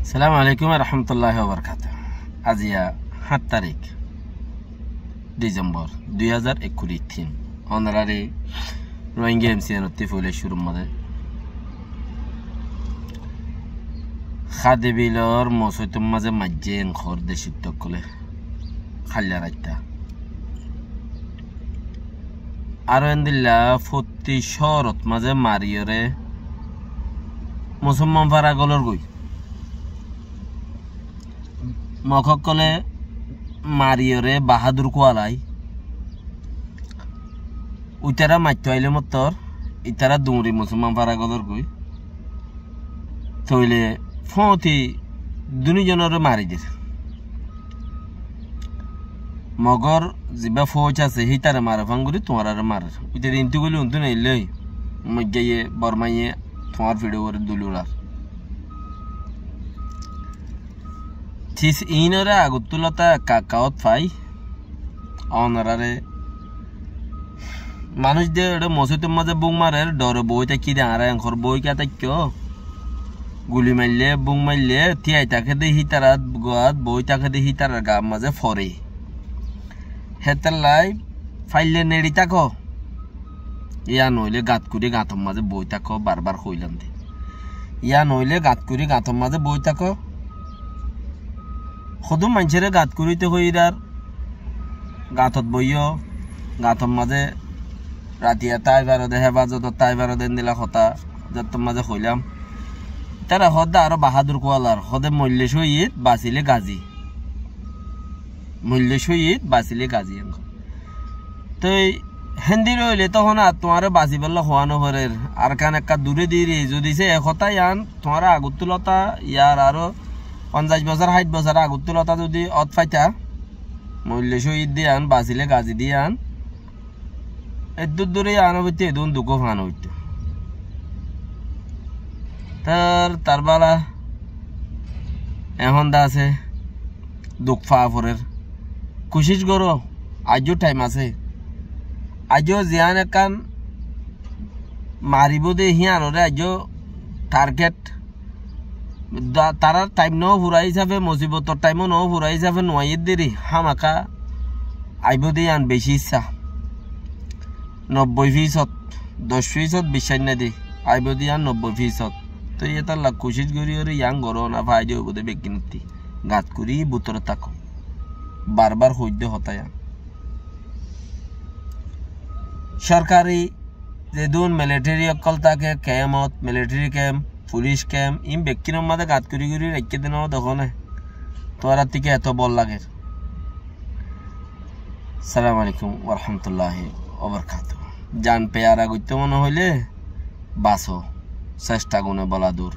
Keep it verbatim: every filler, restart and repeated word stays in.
Assalamu alaikum warahmatulláhi wabarakátuhu. Aziya háñt tarík Disembor dui házar ekkuri tin. Onoráre Rohingya M C N ottú foila cúrur mazé Hádibilor mosóitor mazé maijjé en hoór decóitta ókkole háilla raitta. Aró endilla fottí cóorot mazé mariyóre musúlman fara gólorgoi. Mog ókkole mariyóre bahádur kuwalai. Uitará maitto ailé mottor, itará duñri musúlman fara gólorgoi. Tóile fóñti dunizonoré mari der. Mogór zibá fóuc asé, hítare mare fán gorí tuáñráre marer. Uitará intú goilé untú neillé, moijjaiye, Bormaiye, tuáñr fiçé uore duli urar. Tis iínoré agottú lota ekka ekka ót fai. Onoráre manúic de eçé mosóitor mazé búk marer, dhore boói táikki de, añára enkor boói ká táikko. Guli maillé, búk maillé, tíai táke de hítarar goát, boói táke de hítarar gaar mazé fore. Hétolla faillé neçi táko. Yá noóile gat gorí gañtor mazé boói táko, barbar hoóilam de. Yá noóile gat gorí gañtor mazé boói táko. Hodún maincóre gat goríte hoiyírar, gañtot boiyó, gañtor mazé ratiya tái faro de, héfazotot tái faro de, endilla hotá zottór mazé hoilám. Tará hoódde aró bahádur kuwalar, hoódde moille cóhid, basilé gazi. Moille cóhid, basilé gazi. Toi héndilla óile tohón ar tuáñre basibólla hoó noforér. Ar kan ekka duré diri, zodi sé e hotá yián tuáñra agottú lota, yar aró fonzaic bosór, háit bosór agottú lota zodi ót faita, moille cóhid de yián, basilé gazi de yián, eddúr dure yián óibottí, edún duk fán óibottí. Tar, tar bála ehón de asé, duk faa forer. Kucíc goró, aijjó thaim asé. Aijjó ziyán ekkán maribóu de híanoré aijjó target. Da-, tarár thaim noó fura hísafe, mosibotor thaimó noó fura hísafe nuaiyér deri, hámaká aibóu de yián bicí issá. Nobboi fisót, doc fisót biccác nái de, aibóu de yián nobboi fisót. Toi yétolla kucíc goríyoré yián goró, na faida óibou de beggínottí. Gat gorí bútore táko. Barbar hoóidde hotá yián. Sorkari zedún militeri ókkol táke, kemot, militeri kem, fulic kem, iín bekkínor mazé gat gorí gorí raikké de noó dekóne. Tuáñrattí ki eto bol lager? Assalamu alaikum warahmatulláhi wabarakátuhu. Zan peyara goittó mone hoilé basó, céctha gune bola dur.